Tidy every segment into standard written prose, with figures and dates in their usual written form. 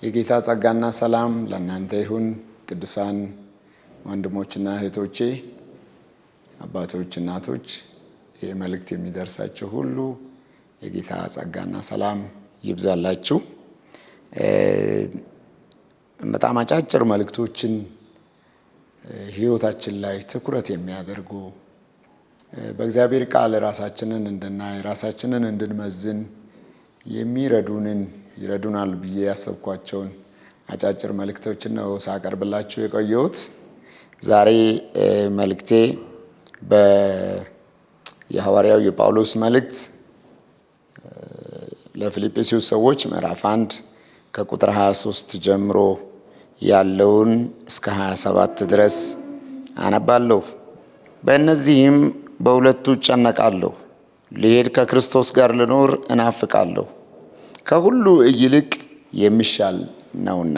የጌታ ጸጋና ሰላም ለእናንተ ይሁን። ቅዱሳን ወንድሞችና እህቶቼ፣ አባቶች፣ እናቶች፣ ይህ መልእክት የሚደርሳችሁ ሁሉ የጌታ ጸጋና ሰላም ይብዛላችሁ። በጣም አጫጭር መልእክቶችን ሕይወታችን ላይ ትኩረት የሚያደርጉ፣ በእግዚአብሔር ቃል ራሳችንን እንድናይ፣ ራሳችንን እንድንመዝን የሚረዱንን፣ ይረዱናል ብዬ ያሰብኳቸውን አጫጭር መልእክቶችን ነው ሳቀርብላችሁ የቆየሁት። ዛሬ መልእክቴ የሐዋርያው የጳውሎስ መልእክት ለፊልጵስዩስ ሰዎች ምዕራፍ 1 ከቁጥር 23 ጀምሮ ያለውን እስከ 27 ድረስ አነባለሁ። በእነዚህም በሁለቱ እጨነቃለሁ፣ ልሄድ ከክርስቶስ ጋር ልኖር እናፍቃለሁ፣ ከሁሉ ይልቅ የሚሻል ነውና።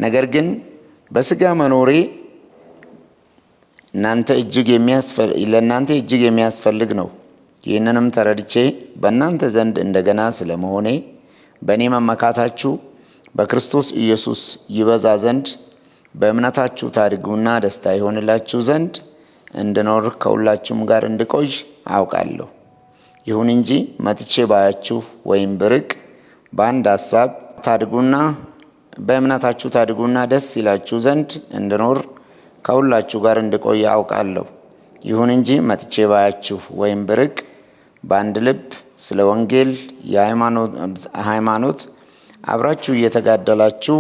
ነገር ግን በሥጋ መኖሬ ለእናንተ እጅግ የሚያስፈልግ ነው። ይህንንም ተረድቼ በእናንተ ዘንድ እንደገና ስለመሆኔ በእኔ መመካታችሁ በክርስቶስ ኢየሱስ ይበዛ ዘንድ፣ በእምነታችሁ ታድጉና ደስታ ይሆንላችሁ ዘንድ እንድኖር ከሁላችሁም ጋር እንድቆይ አውቃለሁ። ይሁን እንጂ መጥቼ ባያችሁ ወይም ብርቅ በአንድ ሐሳብ ታድጉና በእምነታችሁ ታድጉና ደስ ይላችሁ ዘንድ እንድኖር ከሁላችሁ ጋር እንድቆይ አውቃለሁ። ይሁን እንጂ መጥቼ ባያችሁ ወይም ብርቅ በአንድ ልብ ስለ ወንጌል የሃይማኖት አብራችሁ እየተጋደላችሁ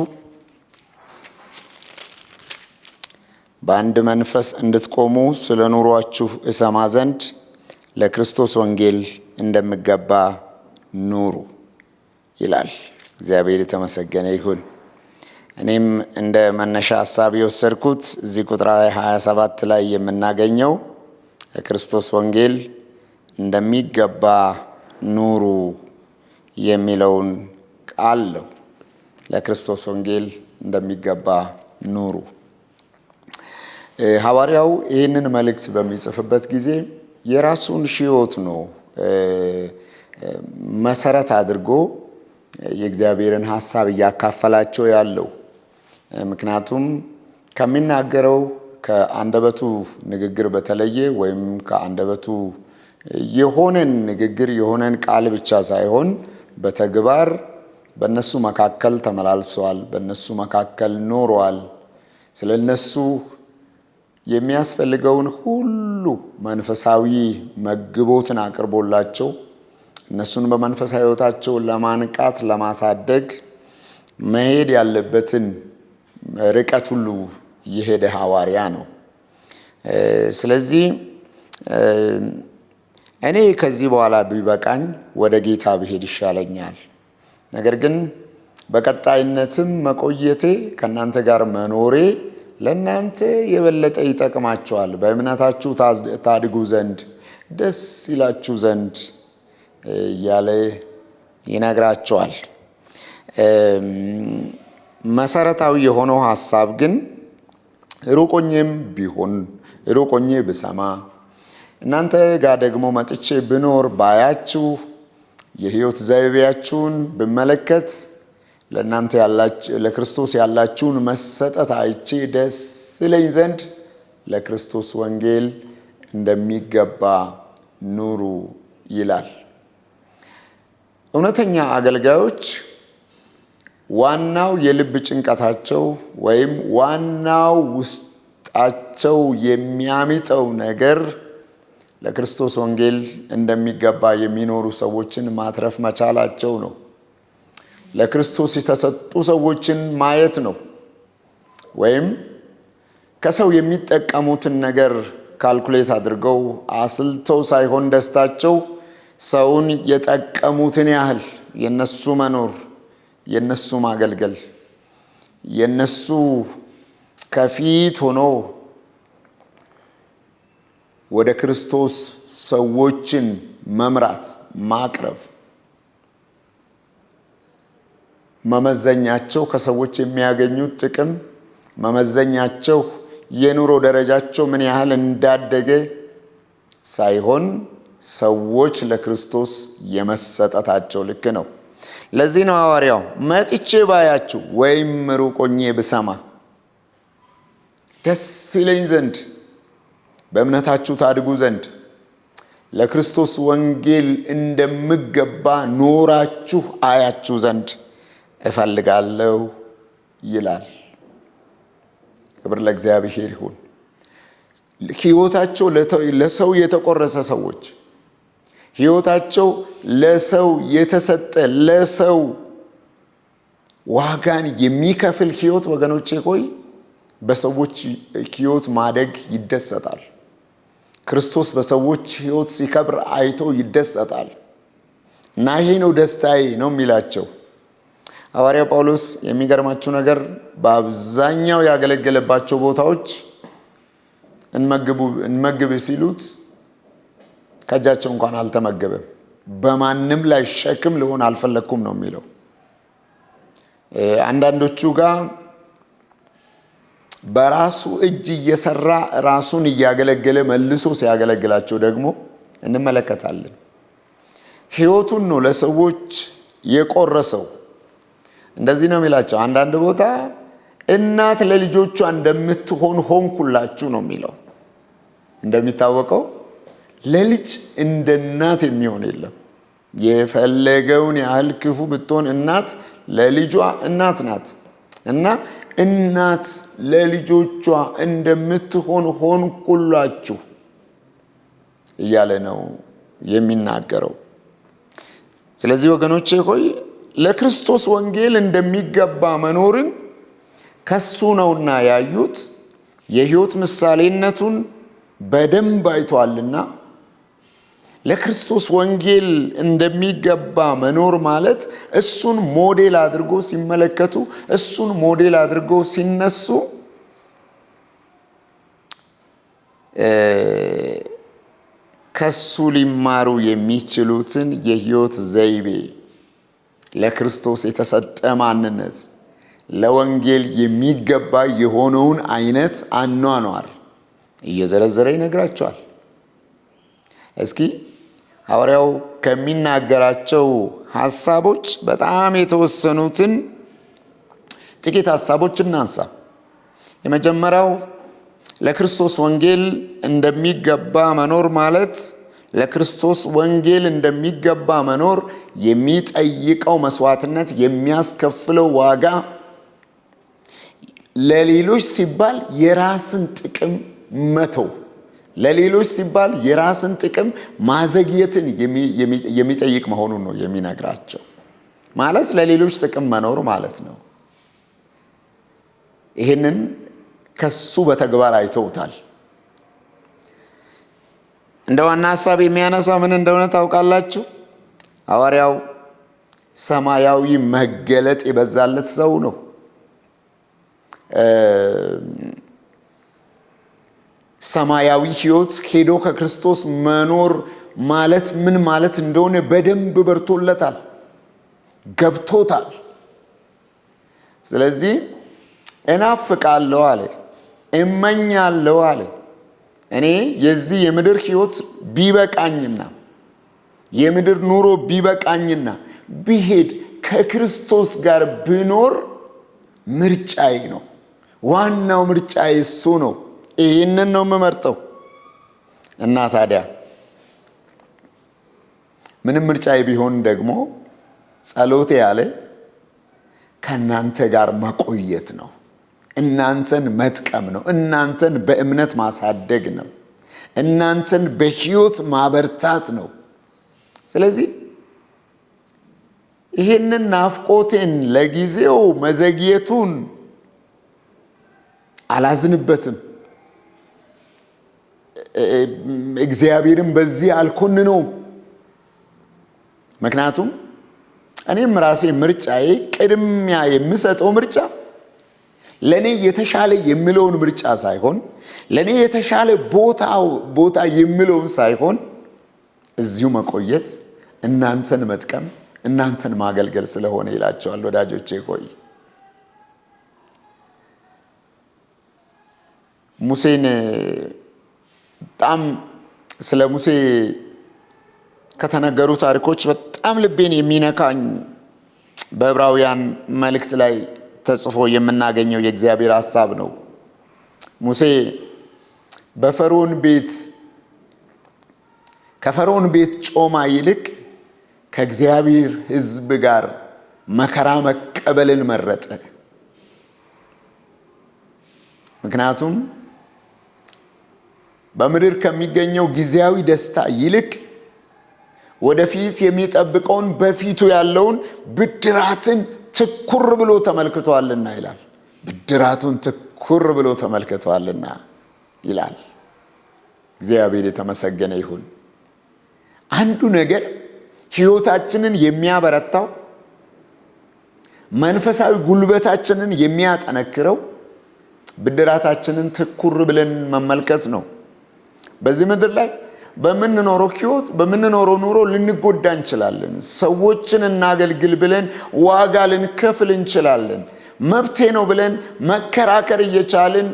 በአንድ መንፈስ እንድትቆሙ ስለ ኑሯችሁ እሰማ ዘንድ ለክርስቶስ ወንጌል እንደሚገባ ኑሩ ይላል። እግዚአብሔር የተመሰገነ ይሁን። እኔም እንደ መነሻ ሀሳብ የወሰድኩት እዚህ ቁጥር 27 ላይ የምናገኘው ለክርስቶስ ወንጌል እንደሚገባ ኑሩ የሚለውን ቃል ነው። ለክርስቶስ ወንጌል እንደሚገባ ኑሩ። ሐዋርያው ይህንን መልእክት በሚጽፍበት ጊዜ የራሱን ሕይወት ነው መሰረት አድርጎ የእግዚአብሔርን ሀሳብ እያካፈላቸው ያለው። ምክንያቱም ከሚናገረው ከአንደበቱ ንግግር በተለየ ወይም ከአንደበቱ የሆነን ንግግር የሆነን ቃል ብቻ ሳይሆን በተግባር በእነሱ መካከል ተመላልሰዋል፣ በእነሱ መካከል ኖሯል። ስለ እነሱ የሚያስፈልገውን ሁሉ መንፈሳዊ መግቦትን አቅርቦላቸው እነሱን በመንፈሳዊ ሕይወታቸው ለማንቃት፣ ለማሳደግ መሄድ ያለበትን ርቀት ሁሉ የሄደ ሐዋርያ ነው። ስለዚህ እኔ ከዚህ በኋላ ቢበቃኝ ወደ ጌታ ብሄድ ይሻለኛል። ነገር ግን በቀጣይነትም መቆየቴ፣ ከእናንተ ጋር መኖሬ ለእናንተ የበለጠ ይጠቅማችኋል፣ በእምነታችሁ ታድጉ ዘንድ፣ ደስ ይላችሁ ዘንድ እያለ ይነግራቸዋል። መሰረታዊ የሆነው ሀሳብ ግን ሩቆኜም ቢሆን፣ ሩቆኜ ብሰማ፣ እናንተ ጋር ደግሞ መጥቼ ብኖር፣ ባያችሁ፣ የህይወት ዘይቤያችሁን ብመለከት፣ ለእናንተ ለክርስቶስ ያላችሁን መሰጠት አይቼ ደስ ይለኝ ዘንድ ለክርስቶስ ወንጌል እንደሚገባ ኑሩ ይላል። እውነተኛ አገልጋዮች ዋናው የልብ ጭንቀታቸው ወይም ዋናው ውስጣቸው የሚያሚጠው ነገር ለክርስቶስ ወንጌል እንደሚገባ የሚኖሩ ሰዎችን ማትረፍ መቻላቸው ነው። ለክርስቶስ የተሰጡ ሰዎችን ማየት ነው። ወይም ከሰው የሚጠቀሙትን ነገር calculate አድርገው አስልተው ሳይሆን ደስታቸው ሰውን የጠቀሙትን ያህል የነሱ መኖር፣ የነሱ ማገልገል፣ የነሱ ከፊት ሆኖ ወደ ክርስቶስ ሰዎችን መምራት፣ ማቅረብ መመዘኛቸው ከሰዎች የሚያገኙት ጥቅም፣ መመዘኛቸው የኑሮ ደረጃቸው ምን ያህል እንዳደገ ሳይሆን ሰዎች ለክርስቶስ የመሰጠታቸው ልክ ነው። ለዚህ ነው ሐዋርያው መጥቼ ባያችሁ ወይም ሩቅ ሆኜ ብሰማ ደስ ይለኝ ዘንድ በእምነታችሁ ታድጉ ዘንድ ለክርስቶስ ወንጌል እንደምገባ ኖራችሁ አያችሁ ዘንድ እፈልጋለሁ ይላል። ክብር ለእግዚአብሔር ይሁን። ሕይወታቸው ለሰው የተቆረሰ ሰዎች፣ ሕይወታቸው ለሰው የተሰጠ፣ ለሰው ዋጋን የሚከፍል ሕይወት፣ ወገኖቼ ሆይ፣ በሰዎች ሕይወት ማደግ ይደሰታል። ክርስቶስ በሰዎች ሕይወት ሲከብር አይቶ ይደሰታል። እና ይሄ ነው ደስታዬ ነው የሚላቸው። ሐዋርያው ጳውሎስ የሚገርማችሁ ነገር በአብዛኛው ያገለገለባቸው ቦታዎች እንመግብ ሲሉት ከእጃቸው እንኳን አልተመገበም። በማንም ላይ ሸክም ልሆን አልፈለግኩም ነው የሚለው። አንዳንዶቹ ጋር በራሱ እጅ እየሰራ ራሱን እያገለገለ መልሶ ሲያገለግላቸው ደግሞ እንመለከታለን። ሕይወቱን ነው ለሰዎች የቆረሰው። እንደዚህ ነው የሚላቸው። አንዳንድ ቦታ እናት ለልጆቿ እንደምትሆን ሆንኩላችሁ ነው የሚለው። እንደሚታወቀው ለልጅ እንደ እናት የሚሆን የለም። የፈለገውን ያህል ክፉ ብትሆን እናት ለልጇ እናት ናት። እና እናት ለልጆቿ እንደምትሆን ሆንኩላችሁ እያለ ነው የሚናገረው። ስለዚህ ወገኖቼ ሆይ፣ ለክርስቶስ ወንጌል እንደሚገባ መኖርን ከሱ ነውና ያዩት፣ የሕይወት ምሳሌነቱን በደንብ አይቷልና፣ ለክርስቶስ ወንጌል እንደሚገባ መኖር ማለት እሱን ሞዴል አድርጎ ሲመለከቱ፣ እሱን ሞዴል አድርጎ ሲነሱ፣ ከሱ ሊማሩ የሚችሉትን የሕይወት ዘይቤ፣ ለክርስቶስ የተሰጠ ማንነት፣ ለወንጌል የሚገባ የሆነውን አይነት አኗኗር እየዘረዘረ ይነግራቸዋል። እስኪ ሐዋርያው ከሚናገራቸው ሐሳቦች በጣም የተወሰኑትን ጥቂት ሐሳቦች እናንሳ። የመጀመሪያው ለክርስቶስ ወንጌል እንደሚገባ መኖር ማለት ለክርስቶስ ወንጌል እንደሚገባ መኖር የሚጠይቀው መስዋዕትነት፣ የሚያስከፍለው ዋጋ፣ ለሌሎች ሲባል የራስን ጥቅም መተው፣ ለሌሎች ሲባል የራስን ጥቅም ማዘግየትን የሚጠይቅ መሆኑን ነው የሚነግራቸው። ማለት ለሌሎች ጥቅም መኖር ማለት ነው። ይህንን ከሱ በተግባር አይተውታል። እንደ ዋና ሀሳብ የሚያነሳው ምን እንደሆነ ታውቃላችሁ? ሐዋርያው ሰማያዊ መገለጥ የበዛለት ሰው ነው። ሰማያዊ ሕይወት ሄዶ ከክርስቶስ መኖር ማለት ምን ማለት እንደሆነ በደንብ በርቶለታል፣ ገብቶታል። ስለዚህ እናፍቃለሁ አለ፣ እመኛለሁ አለ። እኔ የዚህ የምድር ሕይወት ቢበቃኝና የምድር ኑሮ ቢበቃኝና ብሄድ ከክርስቶስ ጋር ብኖር ምርጫዬ ነው። ዋናው ምርጫዬ እሱ ነው። ይህንን ነው የምመርጠው። እና ታዲያ ምንም ምርጫዬ ቢሆን ደግሞ ጸሎቴ ያለ ከእናንተ ጋር መቆየት ነው። እናንተን መጥቀም ነው። እናንተን በእምነት ማሳደግ ነው። እናንተን በሕይወት ማበርታት ነው። ስለዚህ ይህንን ናፍቆቴን ለጊዜው መዘግየቱን አላዝንበትም። እግዚአብሔርን በዚህ አልኮንነውም። ምክንያቱም እኔም ራሴ ምርጫዬ፣ ቅድሚያ የምሰጠው ምርጫ ለእኔ የተሻለ የሚለውን ምርጫ ሳይሆን፣ ለእኔ የተሻለ ቦታ የሚለውን ሳይሆን፣ እዚሁ መቆየት፣ እናንተን መጥቀም፣ እናንተን ማገልገል ስለሆነ ይላቸዋል። ወዳጆቼ ሆይ፣ ሙሴን በጣም ስለ ሙሴ ከተነገሩ ታሪኮች በጣም ልቤን የሚነካኝ በዕብራውያን መልእክት ላይ ተጽፎ የምናገኘው የእግዚአብሔር ሐሳብ ነው። ሙሴ በፈርዖን ቤት ከፈርዖን ቤት ጮማ ይልቅ ከእግዚአብሔር ሕዝብ ጋር መከራ መቀበልን መረጠ። ምክንያቱም በምድር ከሚገኘው ጊዜያዊ ደስታ ይልቅ ወደፊት የሚጠብቀውን በፊቱ ያለውን ብድራትን ትኩር ብሎ ተመልክቷልና ይላል። ብድራቱን ትኩር ብሎ ተመልክቷልና ይላል። እግዚአብሔር የተመሰገነ ይሁን። አንዱ ነገር ሕይወታችንን የሚያበረታው፣ መንፈሳዊ ጉልበታችንን የሚያጠነክረው ብድራታችንን ትኩር ብለን መመልከት ነው። በዚህ ምድር ላይ በምንኖረው ሕይወት፣ በምንኖረው ኑሮ ልንጎዳ እንችላለን። ሰዎችን እናገልግል ብለን ዋጋ ልንከፍል እንችላለን። መብቴ ነው ብለን መከራከር እየቻልን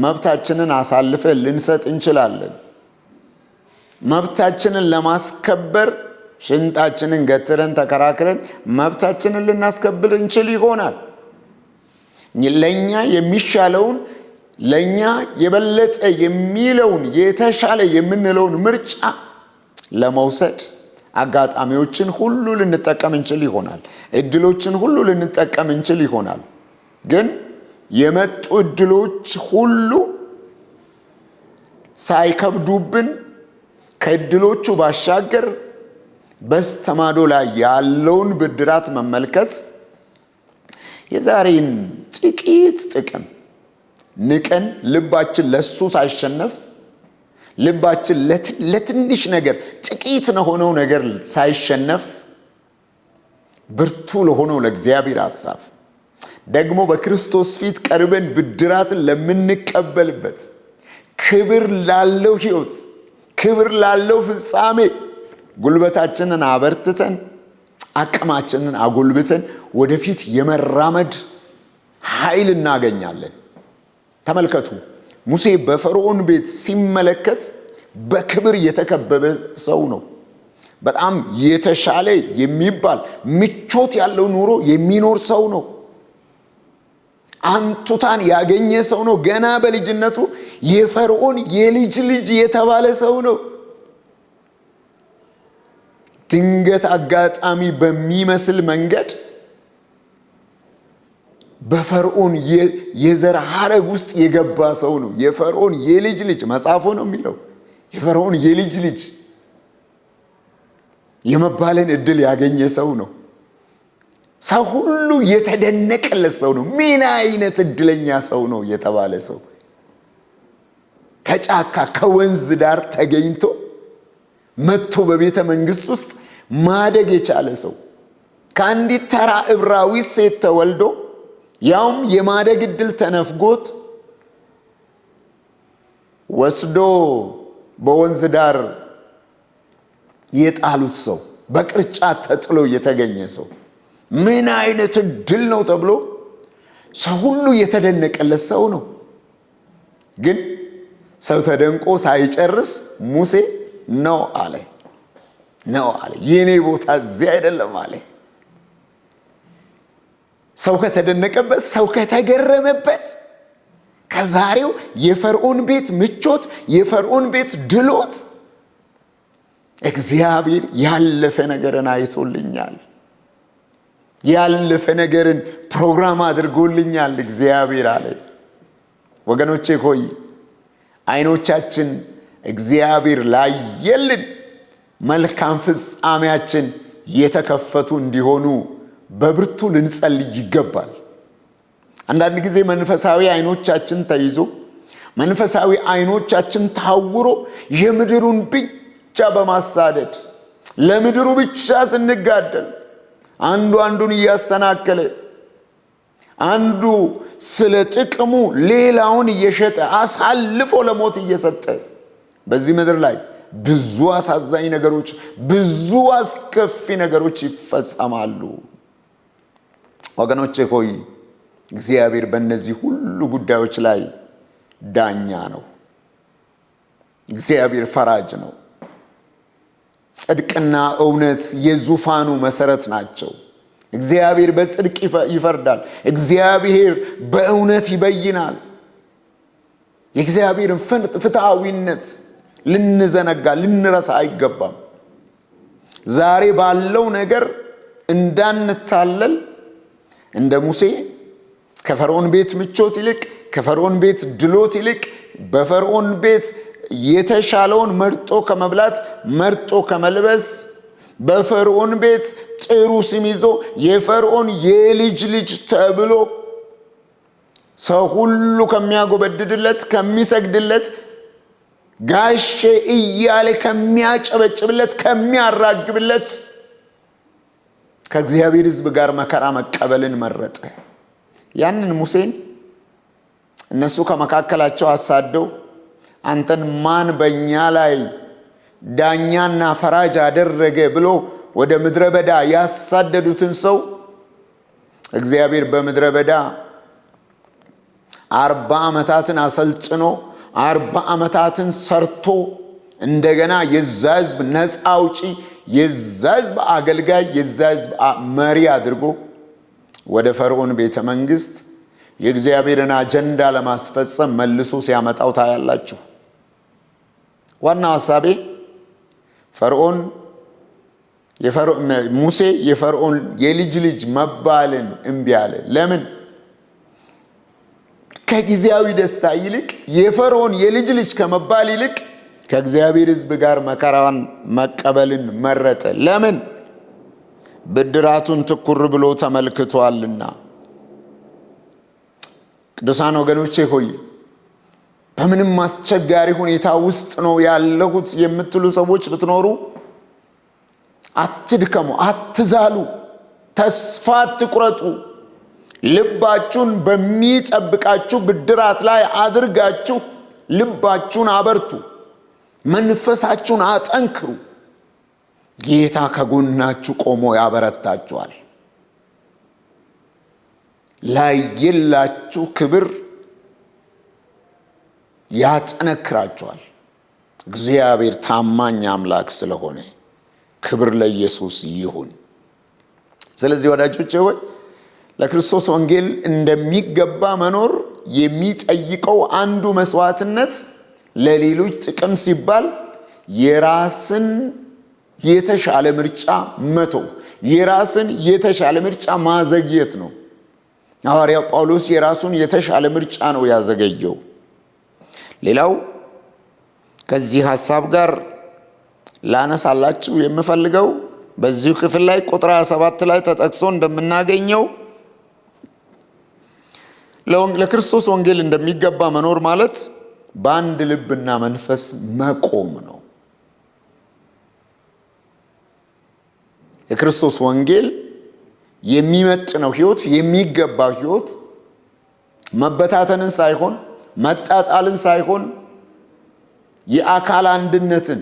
መብታችንን አሳልፈን ልንሰጥ እንችላለን። መብታችንን ለማስከበር ሽንጣችንን ገትረን ተከራክረን መብታችንን ልናስከብር እንችል ይሆናል። ለኛ የሚሻለውን፣ ለኛ የበለጠ የሚለውን፣ የተሻለ የምንለውን ምርጫ ለመውሰድ አጋጣሚዎችን ሁሉ ልንጠቀም እንችል ይሆናል። እድሎችን ሁሉ ልንጠቀም እንችል ይሆናል። ግን የመጡ እድሎች ሁሉ ሳይከብዱብን ከእድሎቹ ባሻገር በስተማዶ ላይ ያለውን ብድራት መመልከት፣ የዛሬን ጥቂት ጥቅም ንቀን ልባችን ለሱ ሳይሸነፍ፣ ልባችን ለትንሽ ነገር፣ ጥቂት ለሆነው ነገር ሳይሸነፍ፣ ብርቱ ለሆነው ለእግዚአብሔር ሐሳብ፣ ደግሞ በክርስቶስ ፊት ቀርበን ብድራትን ለምንቀበልበት ክብር ላለው ሕይወት፣ ክብር ላለው ፍጻሜ ጉልበታችንን አበርትተን፣ አቅማችንን አጎልብተን ወደፊት የመራመድ ኃይል እናገኛለን። ተመልከቱ፣ ሙሴ በፈርዖን ቤት ሲመለከት በክብር የተከበበ ሰው ነው። በጣም የተሻለ የሚባል ምቾት ያለው ኑሮ የሚኖር ሰው ነው። አንቱታን ያገኘ ሰው ነው። ገና በልጅነቱ የፈርዖን የልጅ ልጅ የተባለ ሰው ነው። ድንገት አጋጣሚ በሚመስል መንገድ በፈርዖን የዘር ሐረግ ውስጥ የገባ ሰው ነው። የፈርዖን የልጅ ልጅ፣ መጽሐፉ ነው የሚለው፣ የፈርዖን የልጅ ልጅ የመባልን እድል ያገኘ ሰው ነው። ሰው ሁሉ የተደነቀለት ሰው ነው። ምን አይነት እድለኛ ሰው ነው የተባለ ሰው፣ ከጫካ ከወንዝ ዳር ተገኝቶ መጥቶ በቤተ መንግስት ውስጥ ማደግ የቻለ ሰው፣ ከአንዲት ተራ ዕብራዊ ሴት ተወልዶ ያውም የማደግ እድል ተነፍጎት ወስዶ በወንዝ ዳር የጣሉት ሰው፣ በቅርጫት ተጥሎ የተገኘ ሰው፣ ምን አይነት እድል ነው ተብሎ ሰው ሁሉ የተደነቀለት ሰው ነው። ግን ሰው ተደንቆ ሳይጨርስ ሙሴ ነው አለ፣ ነው አለ። የኔ ቦታ እዚህ አይደለም አለ። ሰው ከተደነቀበት፣ ሰው ከተገረመበት ከዛሬው የፈርዖን ቤት ምቾት፣ የፈርዖን ቤት ድሎት እግዚአብሔር ያለፈ ነገርን አይቶልኛል። ያለፈ ነገርን ፕሮግራም አድርጎልኛል እግዚአብሔር አለ። ወገኖቼ ሆይ፣ አይኖቻችን እግዚአብሔር ላየልን መልካም ፍጻሜያችን የተከፈቱ እንዲሆኑ በብርቱ ልንጸልይ ይገባል። አንዳንድ ጊዜ መንፈሳዊ አይኖቻችን ተይዞ፣ መንፈሳዊ አይኖቻችን ታውሮ የምድሩን ብቻ በማሳደድ፣ ለምድሩ ብቻ ስንጋደል፣ አንዱ አንዱን እያሰናከለ፣ አንዱ ስለ ጥቅሙ ሌላውን እየሸጠ አሳልፎ ለሞት እየሰጠ፣ በዚህ ምድር ላይ ብዙ አሳዛኝ ነገሮች፣ ብዙ አስከፊ ነገሮች ይፈጸማሉ። ወገኖቼ ሆይ፣ እግዚአብሔር በእነዚህ ሁሉ ጉዳዮች ላይ ዳኛ ነው። እግዚአብሔር ፈራጅ ነው። ጽድቅና እውነት የዙፋኑ መሰረት ናቸው። እግዚአብሔር በጽድቅ ይፈርዳል። እግዚአብሔር በእውነት ይበይናል። የእግዚአብሔርን ፍትሐዊነት ልንዘነጋ ልንረሳ አይገባም። ዛሬ ባለው ነገር እንዳንታለል እንደ ሙሴ ከፈርዖን ቤት ምቾት ይልቅ፣ ከፈርዖን ቤት ድሎት ይልቅ፣ በፈርዖን ቤት የተሻለውን መርጦ ከመብላት፣ መርጦ ከመልበስ፣ በፈርዖን ቤት ጥሩ ስም ይዞ የፈርዖን የልጅ ልጅ ተብሎ ሰው ሁሉ ከሚያጎበድድለት፣ ከሚሰግድለት፣ ጋሼ እያለ ከሚያጨበጭብለት፣ ከሚያራግብለት ከእግዚአብሔር ሕዝብ ጋር መከራ መቀበልን መረጠ። ያንን ሙሴን እነሱ ከመካከላቸው አሳደው አንተን ማን በእኛ ላይ ዳኛና ፈራጅ አደረገ ብሎ ወደ ምድረ በዳ ያሳደዱትን ሰው እግዚአብሔር በምድረ በዳ 40 ዓመታትን አሰልጥኖ፣ 40 ዓመታትን ሰርቶ፣ እንደገና የዛ ሕዝብ ነፃ አውጪ፣ የዛ ሕዝብ አገልጋይ፣ የዛ ሕዝብ መሪ አድርጎ ወደ ፈርዖን ቤተ መንግስት የእግዚአብሔርን አጀንዳ ለማስፈጸም መልሶ ሲያመጣው ታያላችሁ። ዋናው ሀሳቤ ፈርዖን ሙሴ የፈርዖን የልጅ ልጅ መባልን እምቢ አለ። ለምን? ከጊዜያዊ ደስታ ይልቅ፣ የፈርዖን የልጅ ልጅ ከመባል ይልቅ ከእግዚአብሔር ሕዝብ ጋር መከራን መቀበልን መረጠ። ለምን? ብድራቱን ትኩር ብሎ ተመልክቷልና። ቅዱሳን ወገኖቼ ሆይ፣ በምንም አስቸጋሪ ሁኔታ ውስጥ ነው ያለሁት የምትሉ ሰዎች ብትኖሩ አትድከሙ፣ አትዛሉ፣ ተስፋ አትቁረጡ። ልባችሁን በሚጠብቃችሁ ብድራት ላይ አድርጋችሁ ልባችሁን አበርቱ፣ መንፈሳችሁን አጠንክሩ። ጌታ ከጎናችሁ ቆሞ ያበረታችኋል። ላየላችሁ ክብር ያጠነክራችኋል። እግዚአብሔር ታማኝ አምላክ ስለሆነ ክብር ለኢየሱስ ይሁን። ስለዚህ ወዳጆቼ ሆይ፣ ለክርስቶስ ወንጌል እንደሚገባ መኖር የሚጠይቀው አንዱ መስዋዕትነት ለሌሎች ጥቅም ሲባል የራስን የተሻለ ምርጫ መተው፣ የራስን የተሻለ ምርጫ ማዘግየት ነው። ሐዋርያው ጳውሎስ የራሱን የተሻለ ምርጫ ነው ያዘገየው። ሌላው ከዚህ ሐሳብ ጋር ላነሳላችሁ የምፈልገው በዚሁ ክፍል ላይ ቁጥር 27 ላይ ተጠቅሶ እንደምናገኘው ለክርስቶስ ወንጌል እንደሚገባ መኖር ማለት በአንድ ልብና መንፈስ መቆም ነው። የክርስቶስ ወንጌል የሚመጥነው ሕይወት፣ የሚገባው ሕይወት መበታተንን ሳይሆን፣ መጣጣልን ሳይሆን፣ የአካል አንድነትን፣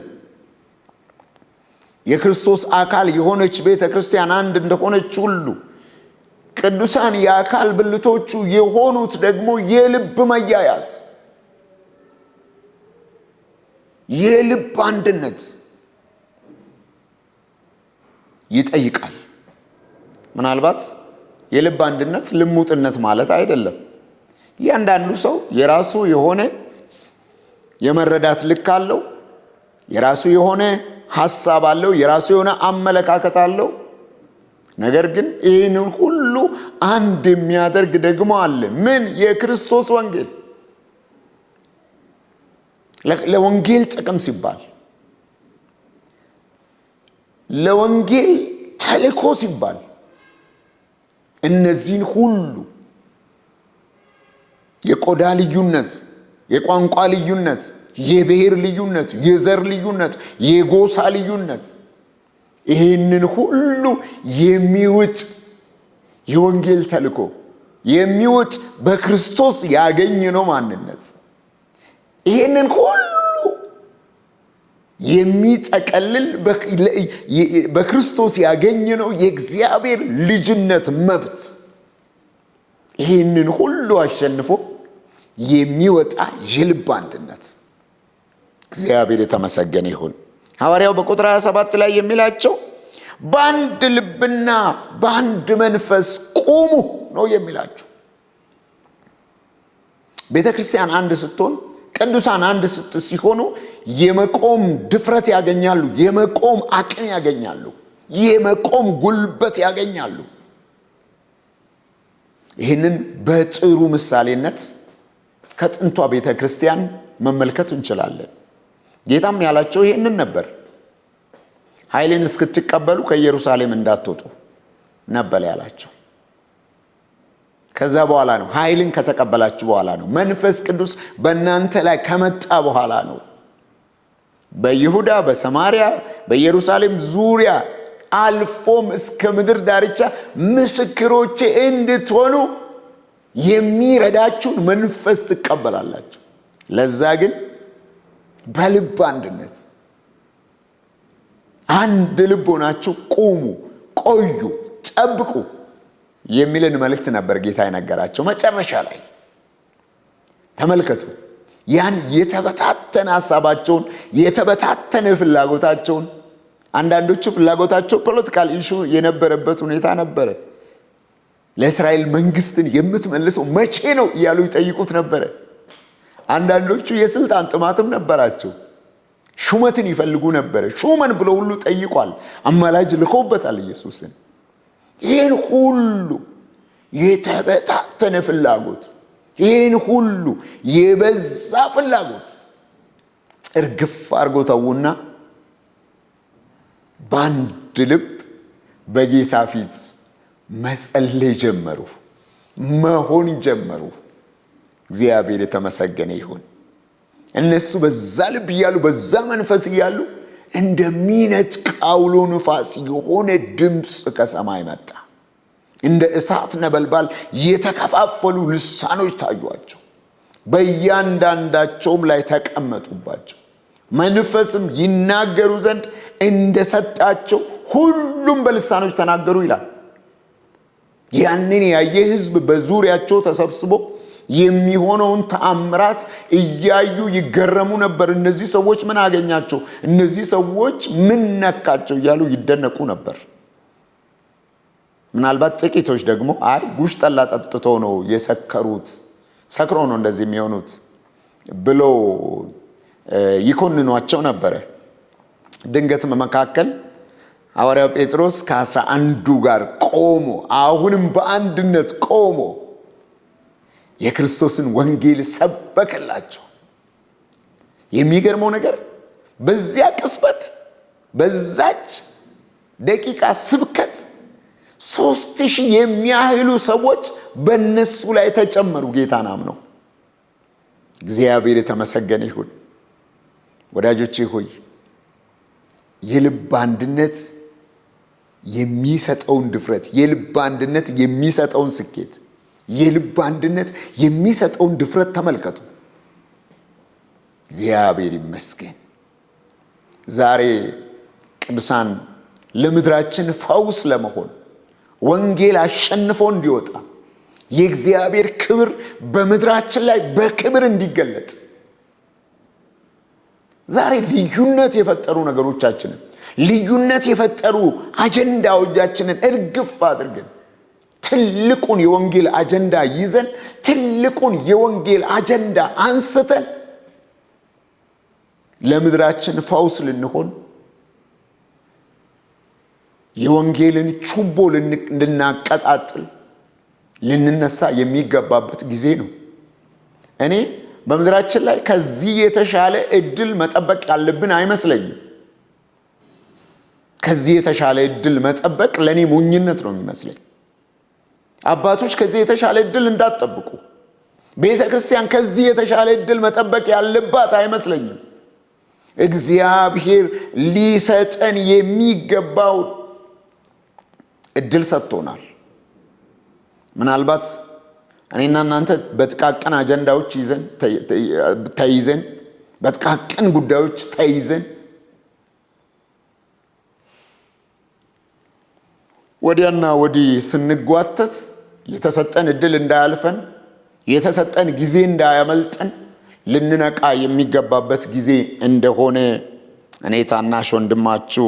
የክርስቶስ አካል የሆነች ቤተ ክርስቲያን አንድ እንደሆነች ሁሉ ቅዱሳን የአካል ብልቶቹ የሆኑት ደግሞ የልብ መያያዝ፣ የልብ አንድነት ይጠይቃል። ምናልባት የልብ አንድነት ልሙጥነት ማለት አይደለም። እያንዳንዱ ሰው የራሱ የሆነ የመረዳት ልክ አለው። የራሱ የሆነ ሀሳብ አለው። የራሱ የሆነ አመለካከት አለው። ነገር ግን ይህንን ሁሉ አንድ የሚያደርግ ደግሞ አለ። ምን? የክርስቶስ ወንጌል። ለወንጌል ጥቅም ሲባል፣ ለወንጌል ተልእኮ ሲባል እነዚህን ሁሉ የቆዳ ልዩነት፣ የቋንቋ ልዩነት፣ የብሔር ልዩነት፣ የዘር ልዩነት፣ የጎሳ ልዩነት፣ ይህንን ሁሉ የሚውጥ የወንጌል ተልእኮ የሚውጥ በክርስቶስ ያገኘነው ማንነት፣ ይህንን ሁሉ የሚጠቀልል በክርስቶስ ያገኘነው የእግዚአብሔር ልጅነት መብት፣ ይህንን ሁሉ አሸንፎ የሚወጣ የልብ አንድነት። እግዚአብሔር የተመሰገነ ይሁን። ሐዋርያው በቁጥር 27 ላይ የሚላቸው በአንድ ልብና በአንድ መንፈስ ቁሙ ነው የሚላችሁ። ቤተ ክርስቲያን አንድ ስትሆን፣ ቅዱሳን አንድ ሲሆኑ የመቆም ድፍረት ያገኛሉ፣ የመቆም አቅም ያገኛሉ፣ የመቆም ጉልበት ያገኛሉ። ይህንን በጥሩ ምሳሌነት ከጥንቷ ቤተ ክርስቲያን መመልከት እንችላለን። ጌታም ያላቸው ይህንን ነበር። ኃይልን እስክትቀበሉ ከኢየሩሳሌም እንዳትወጡ ነበር ያላቸው። ከዛ በኋላ ነው፣ ኃይልን ከተቀበላችሁ በኋላ ነው፣ መንፈስ ቅዱስ በእናንተ ላይ ከመጣ በኋላ ነው በይሁዳ፣ በሰማሪያ፣ በኢየሩሳሌም ዙሪያ አልፎም እስከ ምድር ዳርቻ ምስክሮቼ እንድትሆኑ የሚረዳችሁን መንፈስ ትቀበላላችሁ። ለዛ ግን በልብ አንድነት አንድ ልብ ሆናችሁ ቁሙ፣ ቆዩ፣ ጠብቁ የሚልን መልእክት ነበር ጌታ የነገራቸው። መጨረሻ ላይ ተመልከቱ፣ ያን የተበታተነ ሀሳባቸውን፣ የተበታተነ ፍላጎታቸውን፣ አንዳንዶቹ ፍላጎታቸው political issue የነበረበት ሁኔታ ነበረ። ለእስራኤል መንግስትን የምትመልሰው መቼ ነው እያሉ ይጠይቁት ነበረ። አንዳንዶቹ የስልጣን ጥማትም ነበራቸው። ሹመትን ይፈልጉ ነበረ። ሹመን ብሎ ሁሉ ጠይቋል። አማላጅ ልኮበታል ኢየሱስን። ይህን ሁሉ የተበታተነ ፍላጎት፣ ይህን ሁሉ የበዛ ፍላጎት እርግፍ አድርጎ ተዉና በአንድ ልብ በጌታ ፊት መጸለይ ጀመሩ፣ መሆን ጀመሩ። እግዚአብሔር የተመሰገነ ይሁን። እነሱ በዛ ልብ እያሉ፣ በዛ መንፈስ እያሉ እንደሚነጥቅ አውሎ ንፋስ የሆነ ድምፅ ከሰማይ መጣ። እንደ እሳት ነበልባል የተከፋፈሉ ልሳኖች ታዩአቸው፣ በእያንዳንዳቸውም ላይ ተቀመጡባቸው። መንፈስም ይናገሩ ዘንድ እንደሰጣቸው ሁሉም በልሳኖች ተናገሩ ይላል። ያንን ያየ ሕዝብ በዙሪያቸው ተሰብስቦ የሚሆነውን ተአምራት እያዩ ይገረሙ ነበር። እነዚህ ሰዎች ምን አገኛቸው? እነዚህ ሰዎች ምን ነካቸው? እያሉ ይደነቁ ነበር። ምናልባት ጥቂቶች ደግሞ አይ ጉሽ ጠላ ጠጥቶ ነው የሰከሩት፣ ሰክሮ ነው እንደዚህ የሚሆኑት ብሎ ይኮንኗቸው ነበረ። ድንገት መካከል ሐዋርያው ጴጥሮስ ከ11ዱ ጋር ቆሞ፣ አሁንም በአንድነት ቆሞ የክርስቶስን ወንጌል ሰበከላቸው። የሚገርመው ነገር በዚያ ቅጽበት፣ በዛች ደቂቃ ስብከት 3000 የሚያህሉ ሰዎች በእነሱ ላይ ተጨመሩ ጌታን አምነው። እግዚአብሔር የተመሰገነ ይሁን። ወዳጆቼ ሆይ፣ የልብ አንድነት የሚሰጠውን ድፍረት፣ የልብ አንድነት የሚሰጠውን ስኬት፣ የልብ አንድነት የሚሰጠውን ድፍረት ተመልከቱ። እግዚአብሔር ይመስገን። ዛሬ ቅዱሳን ለምድራችን ፈውስ ለመሆን፣ ወንጌል አሸንፎ እንዲወጣ፣ የእግዚአብሔር ክብር በምድራችን ላይ በክብር እንዲገለጥ፣ ዛሬ ልዩነት የፈጠሩ ነገሮቻችንን፣ ልዩነት የፈጠሩ አጀንዳዎቻችንን እርግፍ አድርገን ትልቁን የወንጌል አጀንዳ ይዘን፣ ትልቁን የወንጌል አጀንዳ አንስተን ለምድራችን ፈውስ ልንሆን፣ የወንጌልን ችቦ ልናቀጣጥል ልንነሳ የሚገባበት ጊዜ ነው። እኔ በምድራችን ላይ ከዚህ የተሻለ እድል መጠበቅ ያለብን አይመስለኝም። ከዚህ የተሻለ እድል መጠበቅ ለእኔ ሞኝነት ነው የሚመስለኝ። አባቶች ከዚህ የተሻለ እድል እንዳትጠብቁ። ቤተ ክርስቲያን ከዚህ የተሻለ እድል መጠበቅ ያለባት አይመስለኝም። እግዚአብሔር ሊሰጠን የሚገባው እድል ሰጥቶናል። ምናልባት እኔና እናንተ በጥቃቅን አጀንዳዎች ይዘን ተይዘን፣ በጥቃቅን ጉዳዮች ተይዘን ወዲያና ወዲህ ስንጓተት የተሰጠን እድል እንዳያልፈን፣ የተሰጠን ጊዜ እንዳያመልጠን ልንነቃ የሚገባበት ጊዜ እንደሆነ እኔ ታናሽ ወንድማችሁ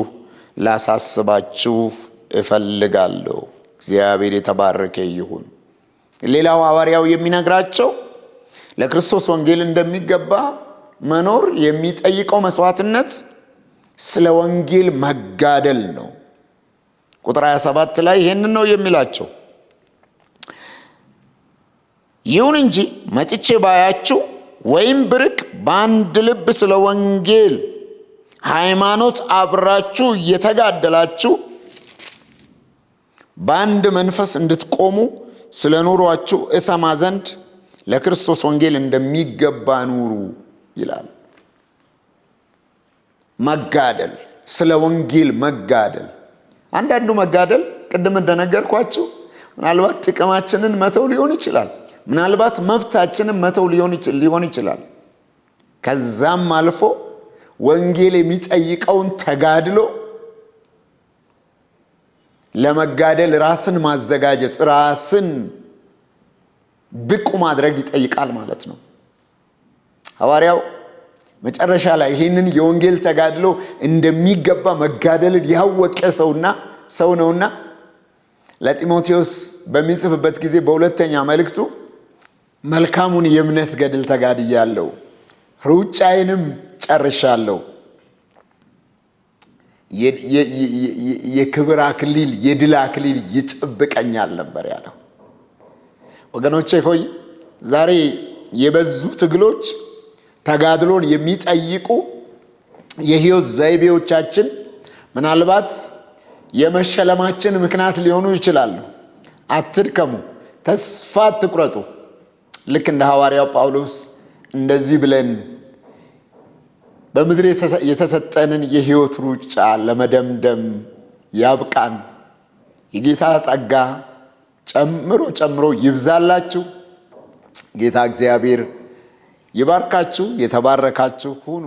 ላሳስባችሁ እፈልጋለሁ። እግዚአብሔር የተባረከ ይሁን። ሌላው ሐዋርያው የሚነግራቸው ለክርስቶስ ወንጌል እንደሚገባ መኖር የሚጠይቀው መስዋዕትነት ስለ ወንጌል መጋደል ነው። ቁጥር 27 ላይ ይህንን ነው የሚላቸው። ይሁን እንጂ መጥቼ ባያችሁ ወይም ብርቅ በአንድ ልብ ስለ ወንጌል ሃይማኖት አብራችሁ እየተጋደላችሁ በአንድ መንፈስ እንድትቆሙ ስለ ኑሯችሁ እሰማ ዘንድ ለክርስቶስ ወንጌል እንደሚገባ ኑሩ ይላል። መጋደል፣ ስለ ወንጌል መጋደል። አንዳንዱ መጋደል ቅድም እንደነገርኳችሁ ምናልባት ጥቅማችንን መተው ሊሆን ይችላል። ምናልባት መብታችንን መተው ሊሆን ይችላል። ከዛም አልፎ ወንጌል የሚጠይቀውን ተጋድሎ ለመጋደል ራስን ማዘጋጀት፣ ራስን ብቁ ማድረግ ይጠይቃል ማለት ነው። ሐዋርያው መጨረሻ ላይ ይህንን የወንጌል ተጋድሎ እንደሚገባ መጋደልን ያወቀ ሰውና ሰው ነውና ለጢሞቴዎስ በሚጽፍበት ጊዜ በሁለተኛ መልእክቱ መልካሙን የእምነት ገድል ተጋድያለሁ፣ ሩጫዬንም ጨርሻለሁ፣ የክብር አክሊል የድል አክሊል ይጠብቀኛል ነበር ያለው። ወገኖቼ ሆይ፣ ዛሬ የበዙ ትግሎች፣ ተጋድሎን የሚጠይቁ የህይወት ዘይቤዎቻችን ምናልባት የመሸለማችን ምክንያት ሊሆኑ ይችላሉ። አትድከሙ፣ ተስፋ አትቁረጡ። ልክ እንደ ሐዋርያው ጳውሎስ እንደዚህ ብለን በምድር የተሰጠንን የህይወት ሩጫ ለመደምደም ያብቃን። የጌታ ጸጋ ጨምሮ ጨምሮ ይብዛላችሁ። ጌታ እግዚአብሔር ይባርካችሁ። የተባረካችሁ ሁኑ።